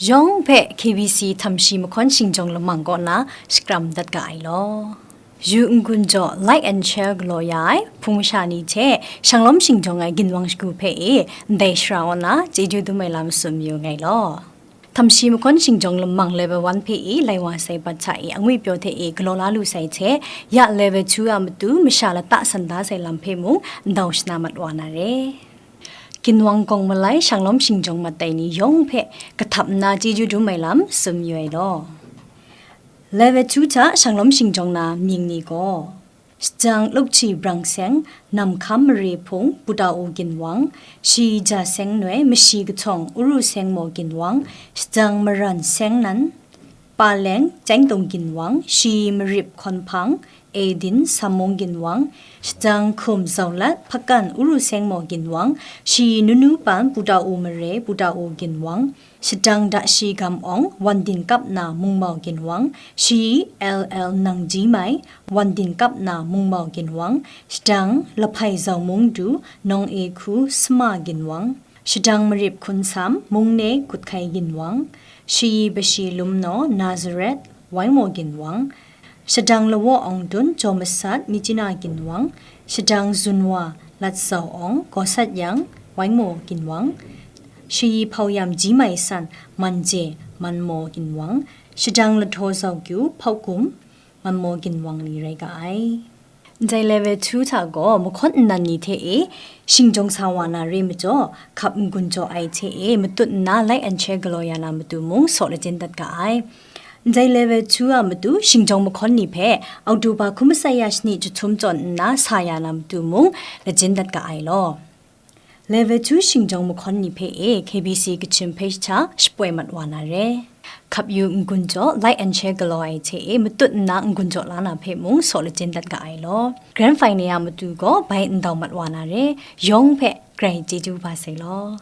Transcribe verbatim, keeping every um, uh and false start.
Yawng hpe K B C Htamshi Mahkawn Shingjawng Lamang kaw na shakram dat ga ai law. Yu n-gun jaw, like and share galaw ya ai hpung masha ni hte shanglawm shingjawng ai ginwang shagu hpe e ndai shara wa na chyeju dum ai lam tsun mayu nngai law. Htamshi Mahkawn Shingjawng Lamang Level one hpe e lai wa sai bat hta e angwi pyaw hte e galaw la lu sai hte, ya Level two a matu masha lata san da sai lam hpe mung ndau shana mat wa na re. Ginwang gawng malai shanglawm shingjawng mat ai ni yawng hpe kahtap nna chyeju dum ai lam tsun mayu ai law. Level two hta shanglawm shingjawng na mying ni gaw, shadang Lukchi Brang Seng, Namhkam Mare Hpung, Putau Ginwang, Shi Ja Seng Noi, Mashi Kahtawng, Uru Seng Maw Ginwang, shadang Maran Seng Nan, Paleng, Chyengtung Ginwang, Shi Marip Hkawn Hpang, Edin Sammung Ginwang, shadang Hkum Zaulat, Hpakan, Uru Seng Maw Ginwang, Shi Nunu Pan, Putau Mare, Putau Ginwang, shadang Dashi Gam Awng, Wandin Kap Na Mungmau Ginwang, Shi L L Nang Ji Mai, Wandin Kap Na Mungmau Ginwang, shadang Lahpai Zau Mung Du, Nawng E Hku, Sama Ginwang, shadang Marip Hkun Sam, Mung Ne Kut Hkai Ginwang, Shi Bashi Lum Naw, Nazareth, Wai Maw Ginwang, shadang Lawaw Awng Dun, Jaw Masat, Myitkyina Ginwang, shadang Zunwa, Lat Zau Awng, Gaw Sat Yang, Wai Maw Ginwang, Shi Hpau Yam Ji Mai San, Man Je, Man Maw Ginwang, shadang Lahtaw Zau Kyu, Hpau Kum, Man Maw Ginwang ni rai ga ai. Ndai Level two hta gaw mahkawn nnan ni hte e shingjawng sa wa na re majaw, hkap n-gun jaw ai hte e matut nna like and share galaw ya na matu mung saw lajin dat ga ai. Ndai Level two a matu shingjawng mahkawn ni hpe October hkum masai ya shani jahtum tawn nna sa ya na matu mung lajin dat ga ai law. Level two shingjawng mahkawn ni hpe e K B C Kachin page hta shapoi mat wa na re. Hkap yu n-gun jaw, like and share galaw ai hte e matut nna n-gun jaw la na hpe mung saw lajin dat ga ai law. Grand Final a matu gaw bai ndau mat wa na re, yawng hpe grai chyeju ba sai law.